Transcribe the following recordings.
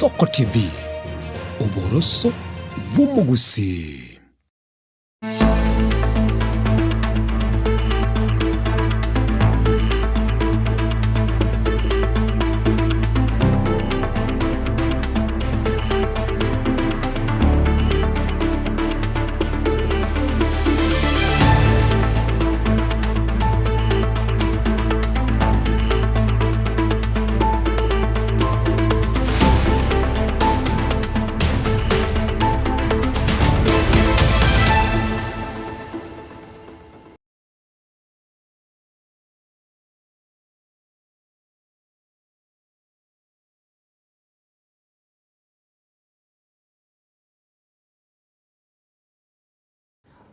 Ensoko TV, oboroso bw'omogusii.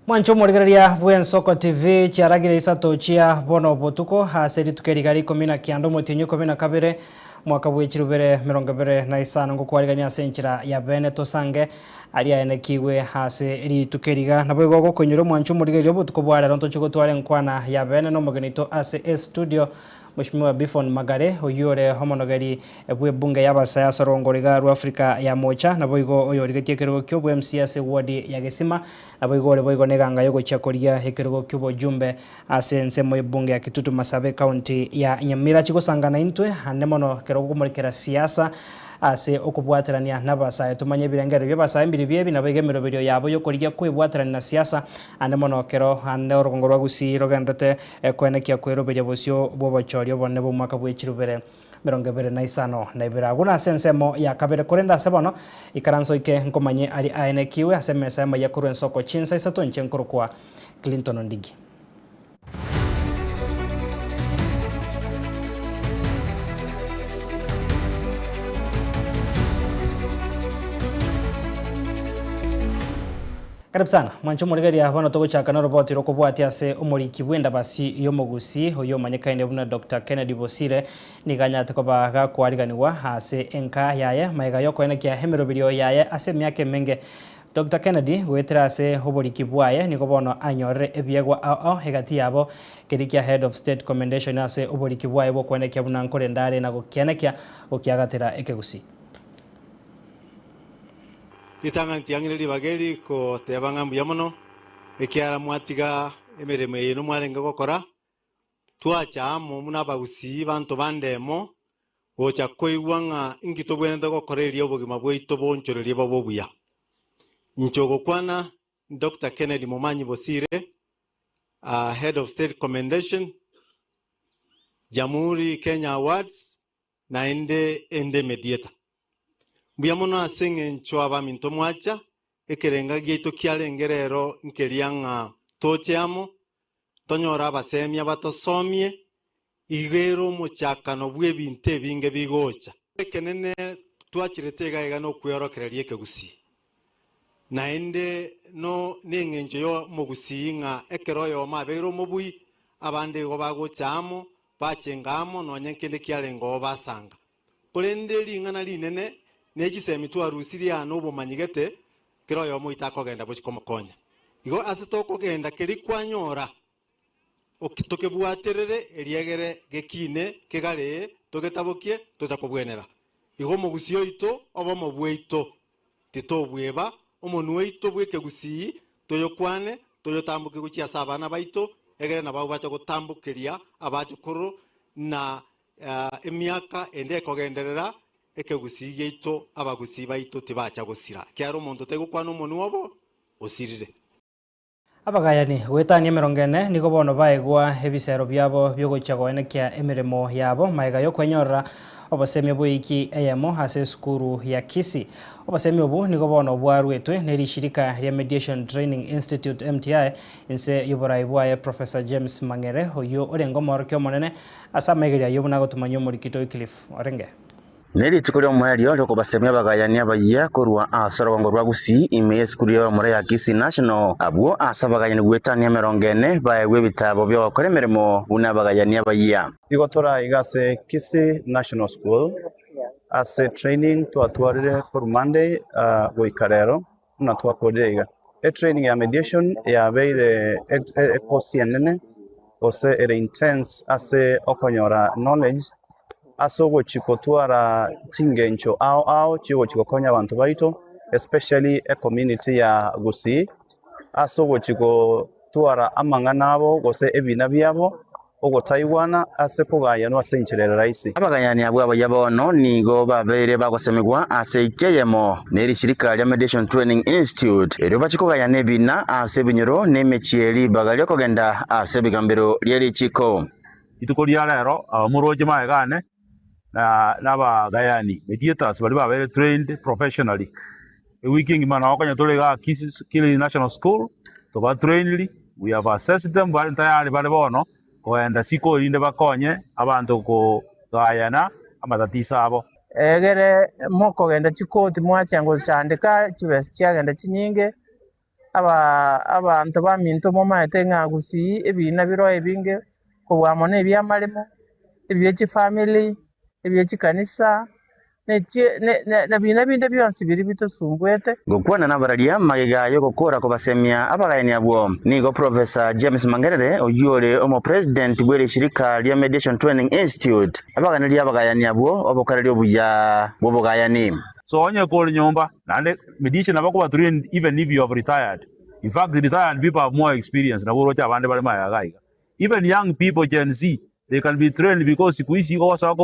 Mwanche omorigereria bw'Ensoko TV chiaragire isato chia bono botuko ase rituko eri igare ikomi na kianda omotienyi ikomi na kabere mwaka bwe chirubere emerongo ebere na isano ngokwarigania ase enchera ya bene tosange aria aenekigwe ase rituko eri iga. Naboigo ogokoinyora omwanche omorigereria obotuko bwa rero ntoche gotwara enkwana ya bene na omogeni oito ase estudio Mweshimiwa Biphon Magare, oyio ore omonogeri bw'ebunge y'abasae ase orongo riga rwa Africa ya Mocha, naboigo oyorigetie ekerogo ki'obo MC ase eward ya Gesima, naboigo ore boigo neganga y'ogochia korigia ekerogo ki'obojumbe ase ensemo y'ebunge ya Kitutu Masabe ecounty ya Nyamira. Chigosangana intwe ande mono ekero ogokomorekera siasa ase okobwaterania n'abasae tomanye ebirengererio bi'abasae mbiribio ebi naboigo emeroberio yabo y'okorigia kwebwaterania na siasa ande mono ekero ande orogongo rwa Gusii rogenderete Ekoenekia kweroberia bosio bw'obochori obonene bw'omwaka bwe chirubere 25 agwo nase ensemo ya kabere. Korende ase bono, ikaranso ike nkomanye aria aenekiwe ase emesa y'amayia korwa ensoko chinsa isato inche nkorokwa Clinton Ondigi. Karibu sana mwanche omorigereria, bono togochaka noroboti rokobwatia ase omoriki bw'endabasi y'omogusii oyio omanyekaine buna Doctor Kennedy Bosire nigo anyarete koba gakoariganigwa ase enka yaye magega yokoenekia emeroberio yaye ase emiaka emenge. Doctor Kennedy goetera ase oboriki bwaye nigo bono anyorire ebiegwa ao ao egati yabo keria kia Head of State Commendation ase oboriki bwaye bw'okoenekia buna nkorenda are na gokianekia gokiagatera ekegusii. Ritang'ani tiang'ire ribaga eri goteba ng'a mbuya mono, ekiagera mwatiga emeremo eye inwe mwarenge gokora, twacha amo buna abagusii banto ba ndemo, gocha koigwa ng'a inki tobwenerete gokora erio obogima bwaito boonchorerie bobe obuya. Inche ogokwana Doctor Kennedy Momanyi Bosire, Head of State Commendation, Jamhuri Kenya Awards, naende ende mediator. Mbuya mono ase engencho abaminto mwacha, ekerenga giaito kiarenge rero nkeria ng'a toche amo, tonyore abasemia batosomie, iga ere omochakano bw'ebinto ebinge bigocha. Ekenene twachirete iga iga nokweorokereria ekegusii, naende no neng'encho y'omogusii ng'a ekero oyomo abeire omobui, abande igo bagocha amo, Bachenga amo nonya nkende kiarenge oo basanga. Korende ring'ana rinene ne chisemi twarusirie aa nobomanyi gete, kera oyomo oito akogenda gochia komokonya. Igo ase tokogenda keria kwanyora, tokebwaterere eriegere gekine kegaree togetabokie tocha kobwenera. Igo omogusii oito obomo bwaito titobweba, omonwa oito bw'ekegusii toyokwane, toyotambokie gochia ase abana baito, egere nababwo bache gotambokeria abachukuru na emiaka ende ekogenderera, ekegusii giaito abagusii baito tibacha gosira, ekiagera omonto taigokwana omonwa obo, osirire. Abagayani goetania emerongo ene nigo bono baegwa ebisero biabo biogochia goenekia emeremo yabo magega y'okwenyorera obosemia bw'eiki eyemo ase esukuru ya Kisii. Obosemia obwo nigo bono bwaruetwe ne rishirika ria Mediation Training Institute, MTI, inse y'oborai bwaye Professor James Mang'ere oyio orenge omoorokia omonene ase amaigerio ayio buna agotumanyia omorikito Wycliffe Orenge. Ne rituko ri'omoerio ri'okobasemia abagayani abayia korwa ase orogongo rwa Gusii ime y'esukuru y'abamura ya Kisii National, abwo ase abagayani goetania emerongo ene baegwe ebitaabo bi'ogokora emeremo buna abagayani abayia. Igo tore aiga ase Kisii National School ase training twatwarire korwa Monday goika rero buna twakorire iga. Etraining ya mediation yabeire ecourse enene gose ere intense ase okonyora knowledge. ase ogochia gotwara chingencho ao ao chiogochia gokonya abanto baito especially ecommunity ya Gusii ase ogochia gotwara amang'ana abo gose ebina biabo ogotaigwana ase kogayanwa ase enchera ere rahisi. Abagayani abwo abayia bono nigo babeire bagosemigwa ase ekieyemo ne rishirika ria Mediation Training Institute, erio bachie kogayana ebina ase ebinyoro na emechie ribaga ri'okogenda ase ebigambero rie richiko. Rituko ria rero abamoroche magega ane na nabagayani, mediators, baria babeire trained professionally. Ewiki engima nabo konya tore igaa Kisii Kili National School, tobatrainiri, we have assessed them bare tayari bare bono kogenda isiko erinde bakonye abanto kogayana amatatiso abo. Egere mokogenda chikoti mwacha gochandeka chibesa chiagenda chinyinge, aba abanto baminto momaete ng'a gusii ebina biro ebinge, kobua mono ebiamaremo, ebie chifamiri, ebie chikanisa, ne chie ne ne na bina binde bionsi biria bitosumbuete. Gokwana nabararia magega y'ogokora kobasemia abagayani abwo, nigo Professor James Mangerere oyio ore omopresident bw'erishirika ria Mediation Training Institute abaganerie abagayani abwo obokoreri obuya bw'obogayani. So onye kore nyomba naende mediation nabo okoba trained even if you have retired. In fact retired people have more experience nabo oroche abande bare magega iga iga. Even young people Gen Z they can be trained because siku hizi gogosoa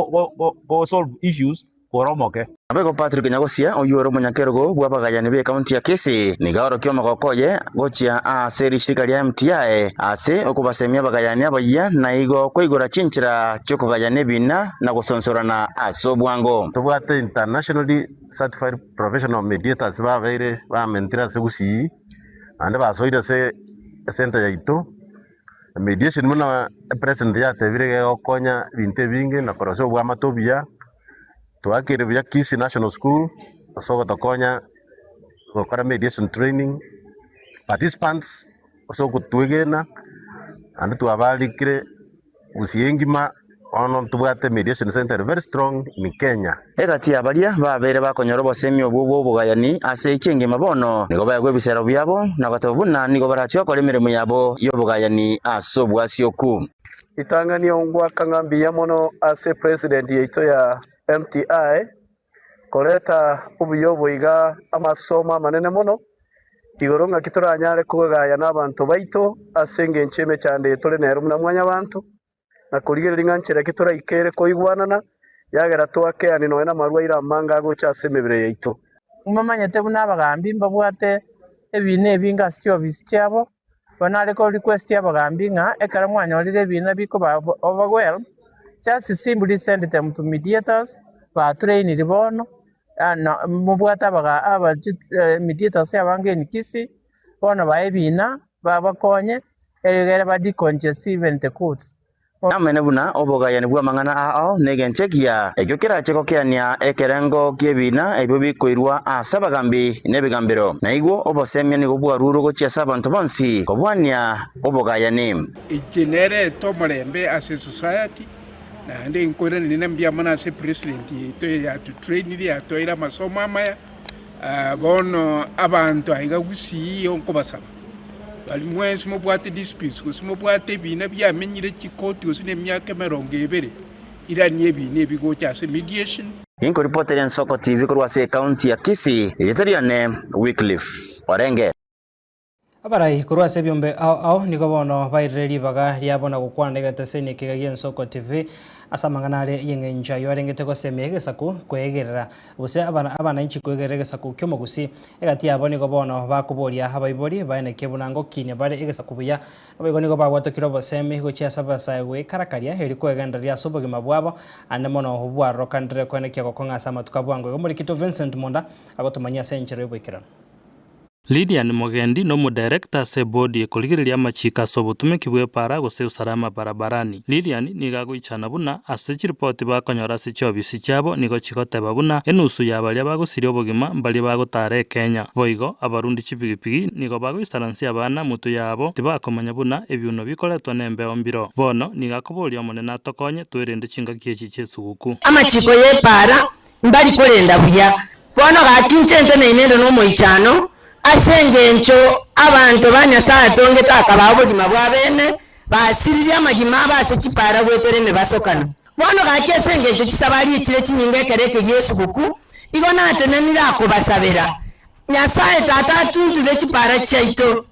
go solve issues kore omoke. Naboigo Patrick Nyagosia, oyio ore omonyakerogo bw'abagayani b'ekaunti ya Kisii, nigo aorokia omogoko oye gochia ase rishirika ria MTI ase okobasemia abagayani abayia na igo koigora chinchera chi'okogayana ebina na gosonsorana ase obwango. Tobwate internationally certified professional mediators babeire bamentire ase Gusii, naende basoire ase esenta yaito. Mediation buna epresident yatebire iga egokonya ebinto ebinge na korosia obwamate obuya, twakeire buya Kisii National School ase ogotokonya gokora mediation training, participants ase ogotwegena naende twabarikire Gusii engima bono ntobwate mediation center ere very strong in Kenya. Egati ya baria babeire bakonyora obosemi obwo bw'obogayani ase ekiengima bono nigo baegwa ebisero biabo, na goteba buna nigo barachie gokora emeremo yabo y'obogayani ase obwasioku. Ritang'ani ongwaka ng'a mbuya mono ase president yaito ya MTI koreta obuya obo iga amasomo amanene mono igoro ng'aki toranyare kogaya nabanto baito ase engencho y'emechando eye tore nero buna mwanyabanto. na korigereria ng'a nchera ki toraikere koigwanana, yagera twakeani nonya namarwaire amange agocha ase emebere yaito. Momanyete buna abagambi mbabwate ebiina ebinge ase chiofisi chiabo, bono nare ko request abagambi ng'a ekero mwanyorire ebiina bikoba overwhelm, just simply send them to mediators ba trainiri bono, mobwate abaga aba mediators abange in Kisii, bono bae ebiina babakonye. Erigere ba decongest even the courts. Namanyene buna obogayani bw'amang'ana ao negento ekiya, ekio kerache gokeania ekerengo ki'ebiina ebio bikoirwa ase abagambi na ebigambero. Na igwo obosemia nigo bwarurwe gochia ase abanto bonsi kobwania obogayani. Inche nerete omorembe ase esociety, naende nkoiraneria na mbuya mono ase epresident yaito eyatotrainire yatoeire amasomo amaya, bono abanto aiga gusii igo nkobasaba. Baria mwensi mobwate disputes, gose mobwate ebiina biamenyire chikoti gose na emiaka emerongo ebere, irania ebiina ebi gocha ase mediation. Ninkoripoteria Ensoko TV korwa ase ekaunti ya Kisii, erieta riane Wycliffe Orenge. Abarai korwa ase ebiombe ao ao nigo bono bairire ribaga riabo na gokwana negeteseni ekiga gi'Ensoko TV ase amang'ana are y'eng'encho ayio arengete gosemia egesaku kweegerera gose abananchi kweegerera egesaku ki'omogusii. Egati yabo nigo bono bakoboria abaibori baenekie buna ngokinia bare egesaku buya. Naboigo nigo bagwatokire obosemi gochia ase abasae goikarakaria erio kwegendereria ase obogima bwabo, ande mono bwarorokanire koenekia gokong'a ase amatuko a bwango. Igo Morikito Vincent Monda agotomanyia ase enchera y'oboikeranu. Lilian Mogendi nomodaerekta ase ebodi ekorigereria amachiko ase obotumeki bw'epaara gose usalama barabarani. Lilian nigo agoichana buna ase chiripoti bakonyora ase chiobisi chiabo nigo chigoteba buna enusu ya baria bagosiria obogima mbaria bagotara ekenya. Boigo abarundi chipigipigi nigo bagoisaransia abana motwe yabo tibakomanya buna ebiuno bikoretwa nembeo mbiro. Bono nigo akoboria Omonene atokonye twerende chingaki echi chi'esuguku. Amachiko y'epaara mbari korenda buya. Bono gaki inche nteneine inde nomoichano, ase engencho abanto ba Nyasae atongete akabaa obogima bwa bene, basiririe amagima abo ase chipaara goetera emebasokano. Bono gaki ase engencho chisabari echire chinyinge ekero eke gi'esuguku, igo natenenire akobasabera, Nyasae Tata atunture chipara chiaito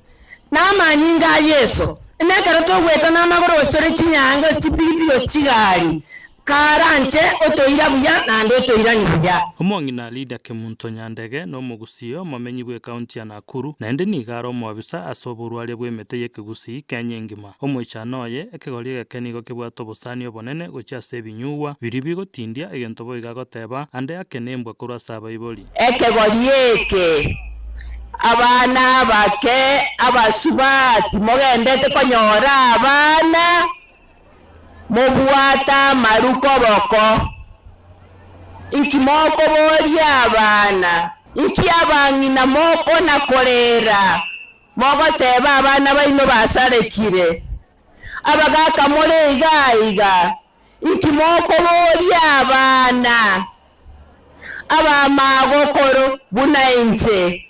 namanyinga a Yeso, na ekero togweta namagoro gose tore chinyange gose chipigipigi gose chigari, karanche otoira buya naende otoiranie buya. Omong'ina Lydia Kemunto Nyandege nomogusii omomenyi bw'ekaunti ya Nakuru, naende nigo are omoabisa ase oborwaria bw'emete y'ekegusii Kenya engima. Omoichano oye, ekegori egeke nigo kebwate obosani obonene gochia ase ebinyugwa biria bigotindia egento boigo agoteba, ande ake nembwa korwa ase abaibori. Ekegori eke, abana abake abasubati mogendete konyora abana, mobwate amaru koboko. Inki mokoboria abana? Inki abang'ina mokona-korera? Mogoteba abana baino basarekire, abagaaka more iga aiga, inki mokoboria abana abamagokoro buna inche?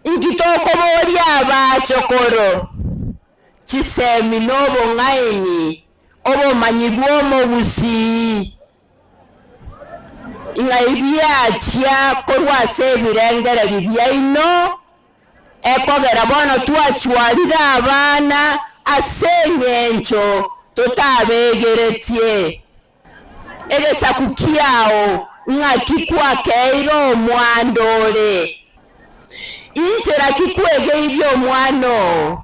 Inki tokoboria abachokoro? Chisemi nobong'aini, obomanyi bw'omogusii, ng'ai biachia korwa ase ebirengererio biaino? Ekogera bono twachwarire abana ase engencho totabegeretie egesaku kiao ng'aki gwakeire omwando ore. Inchera ki kwegeirie omwana oo?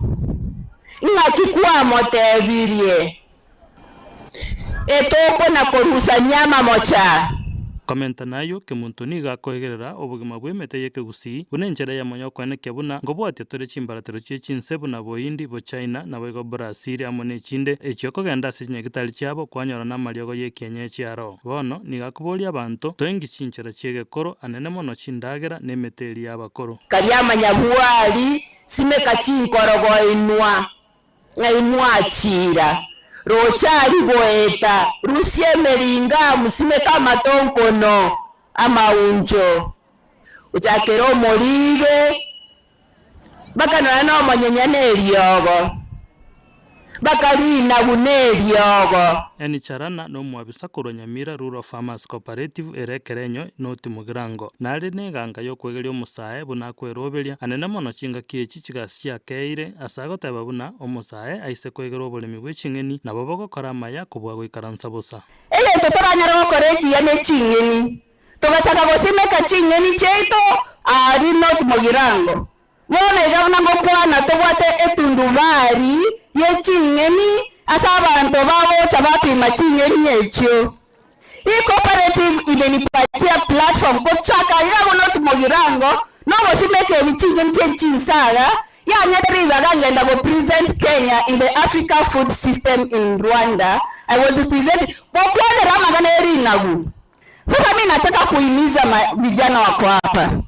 Ng'aki kwamotebirie? Etokona korusania amamocha. Komenta nayio, kemonto nigo akoegerera obogima bw'emete y'ekegusii buna enchera eyemo y'okoenekia buna nkobwatia tore chimbaratero chie chinse buna Bohindi, Bochina, naboigo Borasiri amo nechinde, echio kogenda ase chinyagitari chiabo kwanyora namariogo y'ekienyechi aro. Bono nigo akoboria abanto, Toengi chinchera chi'egekoro, anene mono chindagera nemete eria y'abakoro. Karia amanyabwari, simeka chinkorogoinwa. Ng'ai mwachiira? Roche aria goeta, rusia emeringa, mosimeke amatonkono amauncho, gochakera omoriibe, mpaka nonya nomonyenya na eriogo, mpaka rinagu na eriogo. Eni Charana nomwabisa korwa Nyamira Rural Farmers Cooperative ere ekerenyo noti Mugirango. Nare neganga yokwegeria omosae buna akweroberia anene mono chingaki echi chigasi chiakeire, ase agoteba buna omosae aise koigerwa oboremi bwe ching'eni, nabo bogokora amaya kobua goikaransa bosa. Egento toranyare gokora ekiya ne ching'eni, togachaka gosimeka ching'eni chiaito aaria North Mugirango. Bono iga buna ngokwana tobwate etundubari ye ching'eni ase abanto bagocha bapima ching'eni echio. Hii cooperative imenipatia platform gochaka iga abwo North Mugirango nogosimeka ebi ching'eni chie chinsaga yang'ete ribaga ngenda go present Kenya in the Africa food system in Rwanda I was representing gokwanera amang'ana ye rinagu. Sasa mi nataka kuhimiza ma vijana wako hapa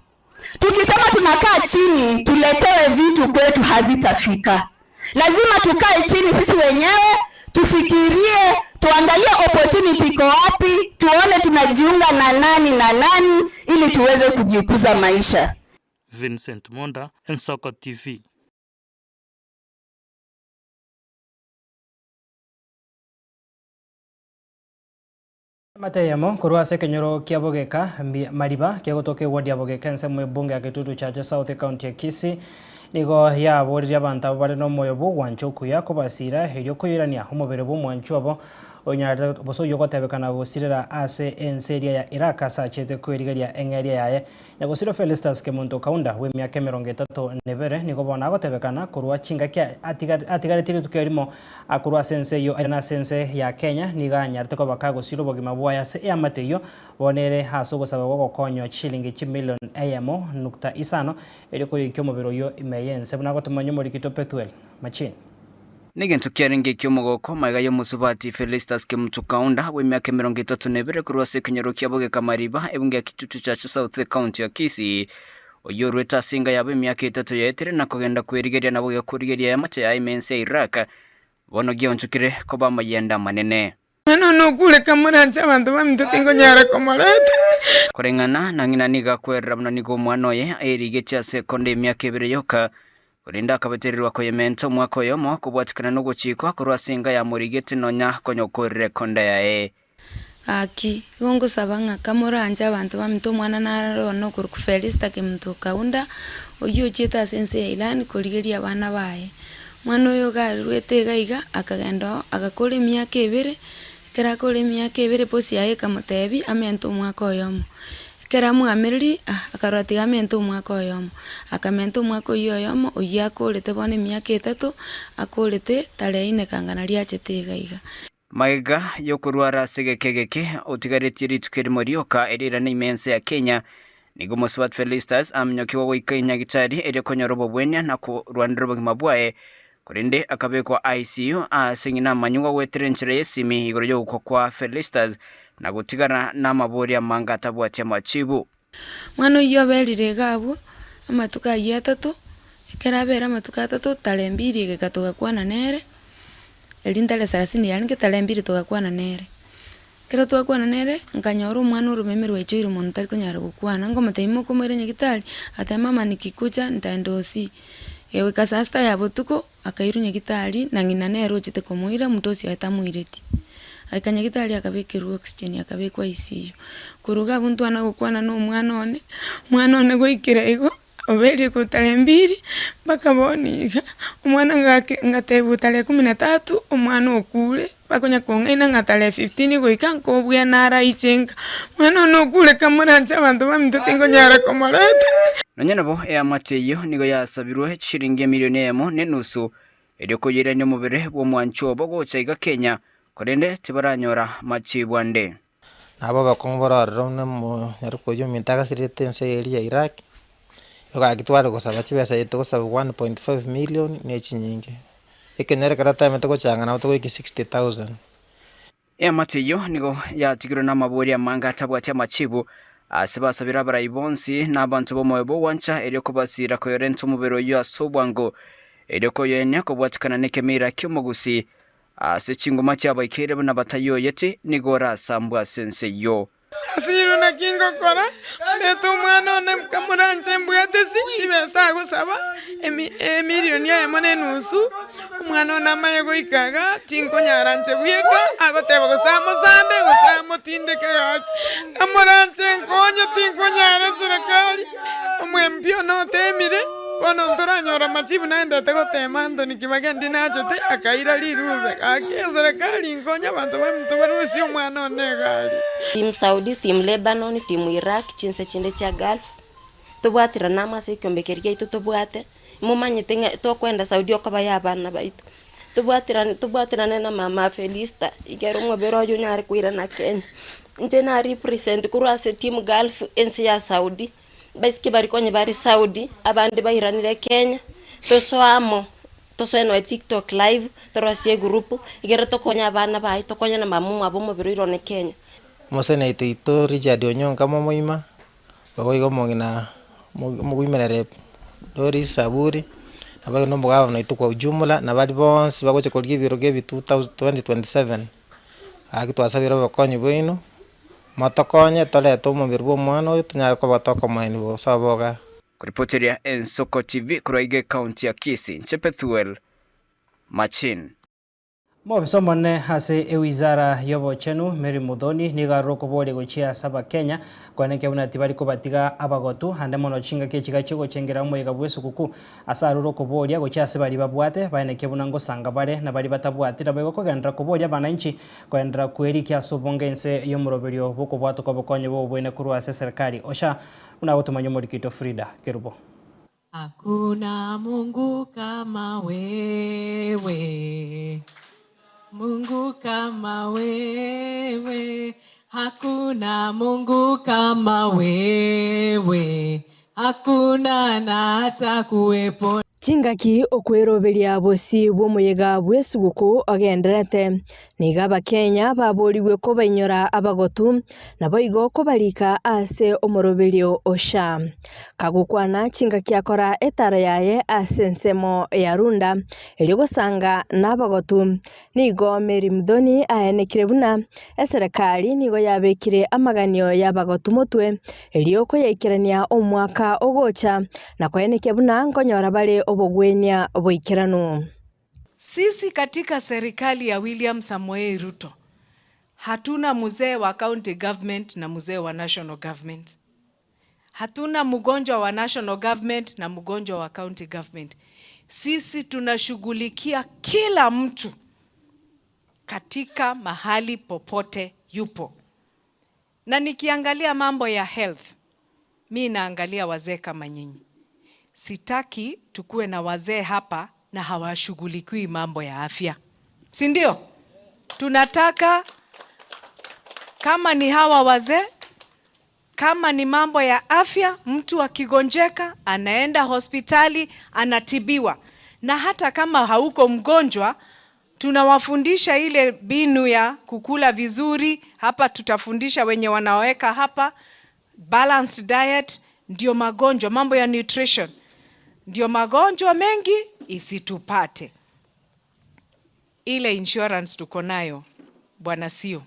Tukisema tunakaa chini tuletewe vitu kwetu hazitafika. Lazima tukae chini sisi wenyewe tufikirie, tuangalie opportunity iko wapi, tuone tunajiunga na nani na nani ili tuweze kujikuza maisha. Vincent Monda, Ensoko TV. Emate eyemo korwa ase ekenyoro kia Bogeka, Mariba, kegotoka eward ya Bogeka ensemo y'ebunge ya Kitutu Chache South ecounty ya Kisii, nigo yaboririe abanto abwo bare nomoyo bw'ogwancha okuya kobasira erio koirania omobere bw'omwanchwa obo onyarete gose oyio ogotebekana gosirera ase ense eria ya Iraq ase achete kwerigeria eng'eria yaye. Nyagosira Felistus Kemunto Kaunda bw'emiaka emerongo etato nebere nigo bono agotebekana korwa chingaki atigaretie rituko erimo korwa ase ense eyio airane ase ense ya Kenya nigo anyarete koba kagosira obogima bwaye ase eamate eyio bono ere ase ogosaba gw'ogokonywa chishilingi chimilion eyemo nukta isano erio koyoikia omobere oyio ime y'ense buna agotomanya omorikito Pethuel Machini. Negento kiarenge eki'omogoko magega y'omosubati Felistus Kemunto Kaunda bw'emiaka 32 korwa ase ekenyoro kia Bogeka Mariba, ebunge ya Kitutu Chache South, ekaunti ya Kisii, oyio orwete ase enga yabo emiaka etato yaetire na kogenda kwerigeria nabo gekorigeria eamate yaye ime ense ya Iraq, bono gionchokire koba amayenda amanene. Omwana one okure kamoranche abanto baminto tingonyara komoreta. Koreng'ana na ng'ina nigo akwerera buna nigo omwana oye aerigetie ase ekonda emiaka ebere yoka, korende akabetererwa koyementa omwaka oyomo kobwatikana nogochikwa korwa ase enga yamorigete nonya konya okorire ekonda yaye. Gaki, igo ngosaba ng'a kamoranche abanto baminto omwana nare one okorokwa Felista Kemunto Kaunda, oyio ochiete ase ense ya Iran korigeria abana baye. Omwana oyo iga arwete iga iga, akagenda oo, agakora emiaka ebere, ekero akora emiaka ebere bosi yaye ekamotebia amente omwaka oyomo. Ekero amwamereria, ah akarora tiga amente omwaka oyomo, akamenta omwaka oyio oyomo, oyio akorete bono emiaka etato, akorete tarehe ine kangana riachete iga iga. Magega y'okorwara ase egeka egeke, otigaretie rituko erimo rioka erirane ime ense ya Kenya, nigo Mosubati Felistus aminyokigwe goika enyagitari erio konyora obobwenia na korwanera obogima bwaye, korende akabekwa ICU ase ng'ina amanyigwa goetera enchera y'esimi igoro y'ogokwa kwa Felistus na gotigara namaborio amange atabwati amachibu. Mwana oyio oberire iga abwo, amatuko ayio atato, ekero abere amatuko atato, tarehe mbiri egeka togakwana nere, erio ntare sarasini yarenge tarehe mbiri togakwana nere. Ekero twakwana nere, nkanyora omwana oromeme rwaichoire mono tari konyara gokwana, nkomotebia mokomoira nyagitari, agateba mama nikikuja ntaenda hosi. Egoika saa sita ya botuko, akairwa nyagitari na ng'ina nere ochete komoira, omonto oye tamoireti. Agaika nyagitari akabekerwa oxygen akabekwa ICU. Korwa iga abwo ntwana gokwana na omwana one, omwana one goikera igo, oberire korwa tarehe mbiri mpaka bono iga, omwana ngake ngatebiwa tarehe kumi na tatu, omwana okure, bakonya kong'aina ng'a tarehe fifteen goika nkobua naraiche nka, omwana one okure kamoranche abanto baminto tingonyara komoreta. Nonya nabo eamate eyio nigo yasabirwe chishilingi emilioni eyemo na enusu erio koyeirania omobere bw'omwanchwa obo gocha iga Kenya, korende tibaranyora machibu ande. Nabo obokong'u bororire buna omonyaroka oyio ominto agasirete ense eria ya Iraq, igo gaki tware gosaba chibesa echi togosaba 1.5 million ne chinyinge, ekenyoro ekero totemete gochanga nabo togoika 60,000. Eamate eyio nigo yatigirwe namaborio amange atabwati amachibu, ase basabire abarai bonsi na abanto b'omoyo b'ogwancha erio kobasiira koyorenta omobere oyio ase obwango, erio koyoenia kobwatikana nekemira ki'omogusii. Ase chingoma chiabaikeire buna batayoyeti, nigo orasambwe ase ense eyio. Nasirwe naki ngokora, ndete omwana one nkamoranche mbwate ase chibesa agosaba emilioni eyemo na enusu, omwana one amanye goika iga, tinkonyara inche bweka, agoteba gose amosande gose amotindeke gaki, nkamoranche nkonye tinkonyara eserekari, omwembi one otemire. Bono ntoranyore amachibu naendete gotema Anthony Kibaki ndi nachete akaira rirube gaki eserekari nkonye abanto baminto barusie omwana one egari. Team Saudi, team Lebanon, team Iraq, chinse chinde chia Gulf, tobwaterane amo ase ekiombe keria giaito tobwate, momanyete ng'a tokoenda Saudi okoba ya abana baito, tobwaterane tobwaterane na mama Felista, ekero omobere oye onyare koirana Kenya. Inche na represent korwa ase team Gulf ense ya Saudi. Baiseke baria konya bare Saudi, abande bairanire Kenya, tosoe amo, tosoe nonya TikTok live, torosie egroup, egere tokonye abana baye, tokonye na mama omwabo omobere oire one Kenya. Omoseneta oito Richard Onyonka momoima, boigo omong'ina omoimerere Doris Saburi, naboigo na omogavana oito kwa ujumla, na baria bonsi bagocha korigia ebirogo ebi 2027, gaki twasabire obokonyi bwaino. Motokonye torete omobere bw'omwana oyo tonyare koba tokomoenia bosa oboga. Koripoteria Ensoko TV korwa iga ekaunti ya Kisii, inche Pethuel Machin. Omobisa omonene ase ewizara y'obochenu Mary Muthoni nigo arure okoboria gochia ase abakenya koenekia buna tibari kobatiga abagotu ande mono chingaki echiga chiogochengera omoyega bw'esuguku Ase arure okoboria gochia ase baria babwate, baenekie buna ngosanga bare na baria batabwati, naboigo kogenderera koboria abananchi koenderera kwerikia ase obonge inse y'omoroberio bw'okobwatoka obokonyi bw'oboene korwa ase eserekari. Osha buna agotomanya omoriki oito Frida Kerubo. Hakuna Mungu kama wewe, Mungu kama wewe, hakuna Mungu kama wewe, hakuna na hata kuwepo. Chingaki okweroberia bosio bw'omoyega bw'esuguku ogendererete, nigo Abakenya baborigwe kobainyora abagotu, naboigo kobarika ase omoroberio o SHA. Kagokwana chingaki akora etaro yaye ase ensemo ya Runda, erio gosanga nabagotu, nigo Mary Muthoni aenekire buna eserekari nigo yabekire amaganio y'abagotu motwe, erio koyaikerania omwaka ogocha, na koenekia buna nkonyora bare obogwenia boikeranu. Sisi katika serikali ya William Samoei Ruto. Hatuna mzee wa county government na mzee wa national government. Hatuna mgonjwa wa national government na mgonjwa wa county government. Sisi tunashughulikia kila mtu katika mahali popote yupo. Na nikiangalia mambo ya health, mi naangalia wazee kama nyinyi. Sitaki tukuwe na wazee hapa na hawashughulikiwi mambo ya afya, si ndio? Tunataka kama ni hawa wazee, kama ni mambo ya afya, mtu akigonjeka anaenda hospitali anatibiwa, na hata kama hauko mgonjwa tunawafundisha ile binu ya kukula vizuri. Hapa tutafundisha wenye wanaweka hapa balanced diet, ndio magonjwa, mambo ya nutrition, ndio magonjwa mengi isitupate. Ile insurance tuko nayo bwana, sio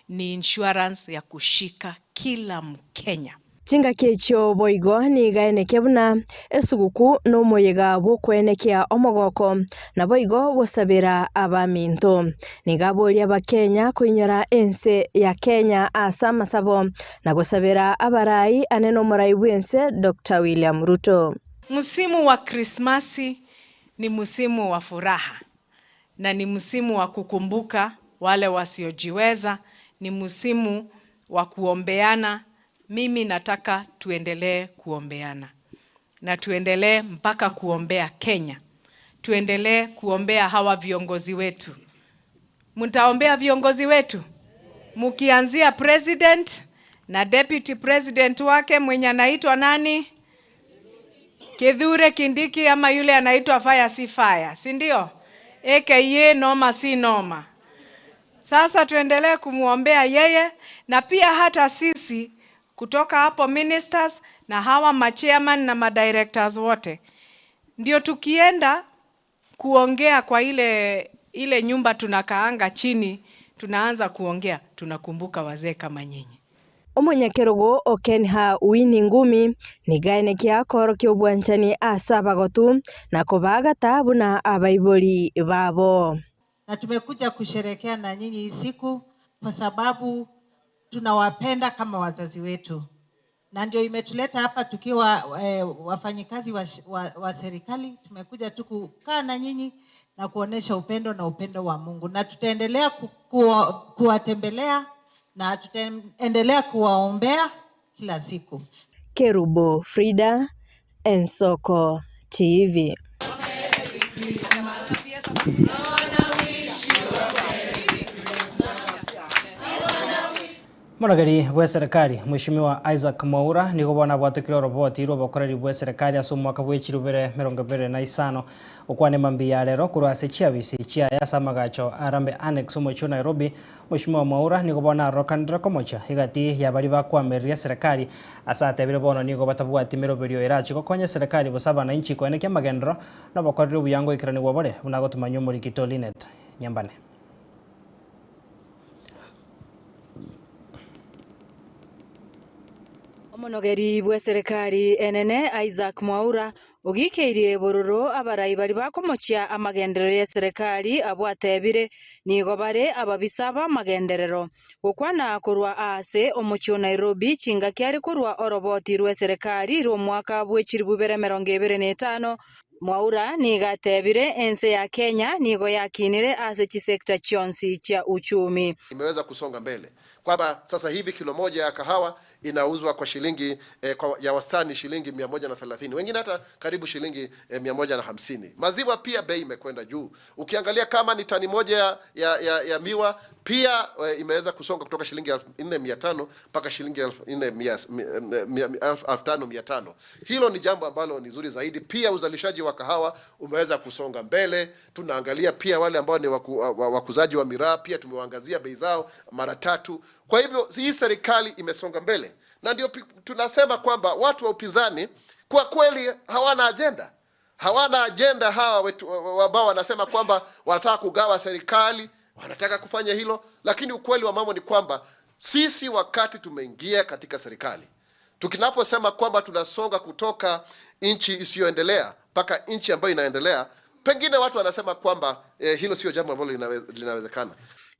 ni insurance ya kushika kila Mkenya. Chingaki echio boigo nigaenekia buna esuguku na omoyega bw'okwenekia omogoko na boigo gosabera abaminto. Niga aboria abakenya koinyora ense ya Kenya ase amasabo na gosabera abarai ane na omorai bwa ense Dr. William Ruto. Msimu wa Krismasi ni msimu wa furaha na ni msimu wa kukumbuka wale wasiojiweza, ni msimu wa kuombeana. Mimi nataka tuendelee kuombeana na tuendelee mpaka kuombea Kenya, tuendelee kuombea hawa viongozi wetu. Mtaombea viongozi wetu mkianzia president na deputy president wake mwenye anaitwa nani? Kithure Kindiki ama yule anaitwa fire si fire, si ndio? AKA noma si noma. Sasa tuendelee kumwombea yeye na pia hata sisi kutoka hapo ministers na hawa machairman na madirectors wote, ndio tukienda kuongea kwa ile ile nyumba tunakaanga chini, tunaanza kuongea, tunakumbuka wazee kama nyinyi. Omonyakerogo Okenha Winnie Ngumi nigaenekia akorokia obwanchani ase abagotu na kobagata buna abaibori babo. Na tumekuja kusherekea na nyinyi hii siku kwa sababu tunawapenda kama wazazi wetu, na ndio imetuleta hapa tukiwa wafanyikazi wa serikali. Tumekuja tu kukaa na nyinyi na kuonesha upendo na upendo wa Mungu, na tutaendelea kuwatembelea na tutaendelea kuwaombea kila siku. Kerubo Frida, Ensoko TV. Monogeri bwa serikali Mheshimiwa Isaac Mwaura nigo bona bwatukire oroboti rwa obokoreri bwa serikali ase omwaka bwa echirubere 2025 okwane mambi ya rero korwa ase chiabisi chiaye ase amagacho arambe annex omochie o Nairobi. Mheshimiwa Mwaura nigo bono arokanire komocha egati ya baria bakwamereria serikali ase atebire bono nigo batabwati emeroberio erachi gokonya serikali bosa abananchi koenekia amagendero na obokoreri obuya ngoikeranigwa bore buna gotumanya omorikito Linet Nyambane. Omonogeri bwa serikali enene Isaac Mwaura ogikeirie bororo abarai bari bakomochia amagenderero ya serikali abwo atebire nigo bare ababisa ba amagenderero gokwana korwa ase omochie o Nairobi chingaki ari korwa oroboti rwa serikali rwa omwaka bwa echiribu bibere emerongo ebere na etano Mwaura nigo atebire ense ya Kenya nigo yakinire ase chisekta chionsi chia uchumi. Imeweza kusonga mbele kwamba sasa hivi kilo moja ya kahawa inauzwa kwa shilingi ya wastani shilingi 130, wengine hata karibu shilingi 150. Maziwa pia bei imekwenda juu. Ukiangalia kama ni tani moja ya miwa pia imeweza kusonga kutoka shilingi 4500 mpaka shilingi 5500. Hilo ni jambo ambalo ni zuri zaidi. Pia uzalishaji wa kahawa umeweza kusonga mbele. Tunaangalia pia wale ambao ni wakuzaji wa miraa, pia tumewaangazia bei zao mara tatu. Kwa hivyo hii serikali imesonga mbele, na ndio tunasema kwamba watu wa upinzani kwa kweli hawana agenda. Hawana agenda hawa wetu ambao wanasema kwamba wanataka kugawa serikali, wanataka kufanya hilo, lakini ukweli wa mambo ni kwamba sisi wakati tumeingia katika serikali, tukinaposema kwamba tunasonga kutoka nchi isiyoendelea mpaka nchi ambayo inaendelea, pengine watu wanasema kwamba hilo sio jambo ambalo linawezekana.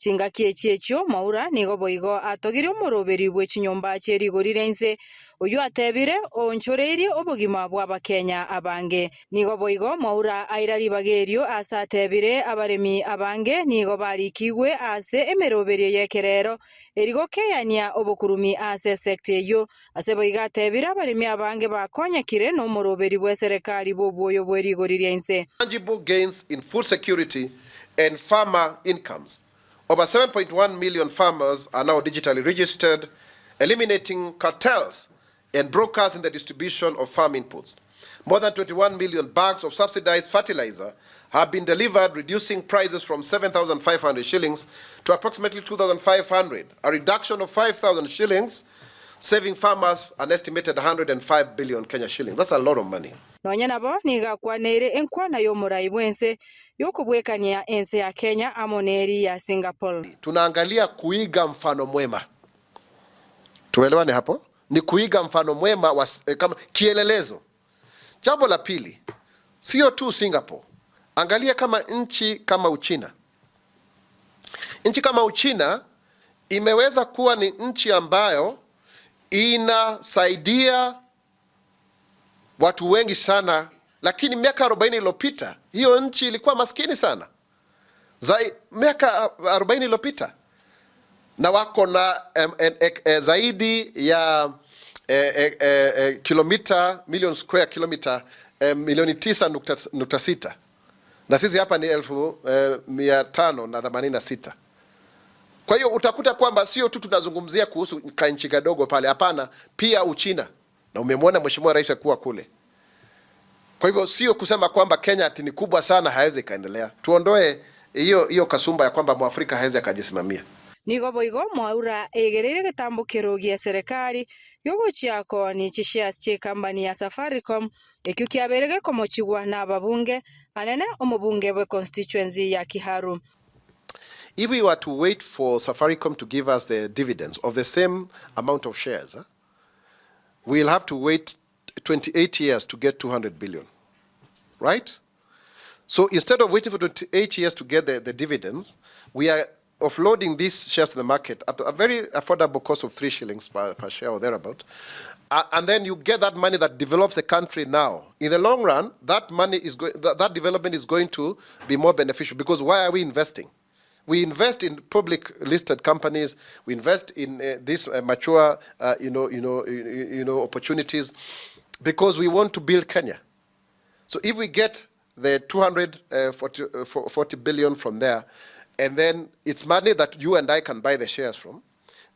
Chingaki echi echio Mwaura nigo boigo atogirie omoroberi bwe chinyomba chie rigori ria inse, oyio atebire oonchoreirie obogima bw'Abakenya abange. Nigo boigo Mwaura aira ribaga erio ase atebire abaremi abange nigo barikigwe ase emeroberi eye ekerero eri gokeyania obokurumi ase esecta eyio. Ase boigo atebire abaremi abange bakonyekire nomoroberi bw'eserekari bw'obwoyo bwe rigori ria inse. Tangible gains in food security and farmer incomes. Over 7.1 million farmers are now digitally registered, eliminating cartels and brokers in the distribution of farm inputs. More than 21 million bags of subsidized fertilizer have been delivered, reducing prices from 7,500 shillings to approximately 2,500, a reduction of 5,000 shillings, saving farmers an estimated 105 billion Kenya shillings. That's a lot of money. Nonya nabo nigo akwaneire enkwana y'omorai bw'ense y'okobwekania ense ya Kenya amo neri ya Singapore. Tunaangalia kuiga mfano mwema. Tuelewane hapo? Ni kuiga mfano mwema wa, eh, kama kielelezo. Jambo la pili, sio tu Singapore. Angalia kama nchi kama Uchina. Nchi kama Uchina imeweza kuwa ni nchi ambayo inasaidia watu wengi sana, lakini miaka 40 iliyopita hiyo nchi ilikuwa maskini sana. Zai, miaka 40 iliyopita na wako na em, em, e, e, zaidi ya e, e, e, e, kilomita million square kilomita e, milioni 9.6 na sisi hapa ni 586,000. Kwa hiyo utakuta kwamba sio tu tunazungumzia kuhusu kanchi kadogo pale, hapana, pia Uchina, na umemwona Mheshimiwa Rais akuwa kule. Kwa hivyo sio kusema kwamba Kenya ati ni kubwa sana haiwezi ikaendelea. Tuondoe hiyo hiyo kasumba ya kwamba Mwafrika hawezi akajisimamia. Nigo boigo Mwaura aigereire egetambokero gia eserekari giogochia kooni chishares chi'ecompany ya Safaricom ekio kiabeire gekomochigwa na ababunge anene omobunge bwe constituency ya Kiharu. If we were to wait for Safaricom to give us the dividends of the same amount of shares, we'll have to wait 28 years to get 200 billion, right? So instead of waiting for 28 years to get the dividends, we are offloading these shares to the market at a very affordable cost of 3 shillings per share or thereabout. And then you get that money that develops the country now. In the long run, that money is that development is going to be more beneficial, because why are we investing? We invest in public listed companies. We invest in these mature, opportunities, because we want to build Kenya. So if we get the two hundred, forty, forty billion from there, and then it's money that you and I can buy the shares from,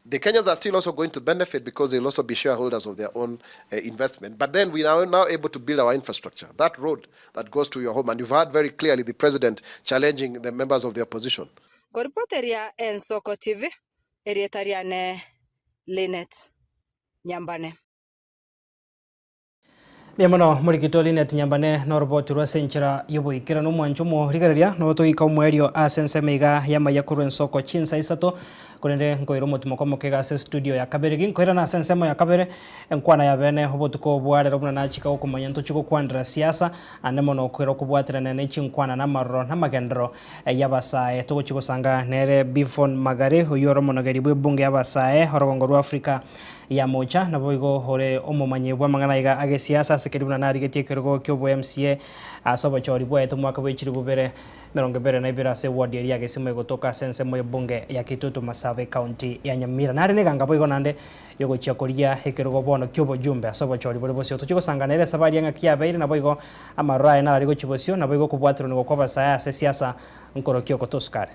the Kenyans are still also going to benefit because they'll also be shareholders of their own investment. But then we are now able to build our infrastructure, that road that goes to your home. And you've heard very clearly the president challenging the members of the opposition. Koripoteria Ensoko TV, Erietariane Linet Nyambane. Mia murigito Linet Nyambane no roboti rwa senchera yoboikera no mwancho rigereria no toika omwerio ase ensemo iga yamaya korwa ensoko chinsa isato korende nkoira omotimo kwamokega ase studio ya kabere ginkoira na ase ensemo ya kabere enkwana ya bene obotuko bwarero buna nachika gokomanya ntochi gokwandera siasa ande mono okwira okobwaterana ne chinkwana na amaroro na amagendero y'abasae togochi gosanga nere Bifon Magare oyo ore omonogeri bwa ebunge y'abasae orogongo rwa Africa ya mocha nabo igo hore omomanyi bwa amang'ana iga age siasa ase keri buna narigetie ekerogo kia obo MCA ase obochori bwaete omwaka bwa echiri bubere mirongo ebere na ibere ase ward eria yagesimo egotoka ase ensemo ebunge ya Kitutu Masabe county ya Nyamira. Nare neganga boigo nande yogochia koria ekerogo bono kia obojumbe ase obochori bore bosio. Tochi gosanga nere esabari eng'aki yabeire nabo igo amaroro aye narari gochia bosio nabo igo okobwaterwa nigo kwa abasae ase siasa nkorokia okotosukare.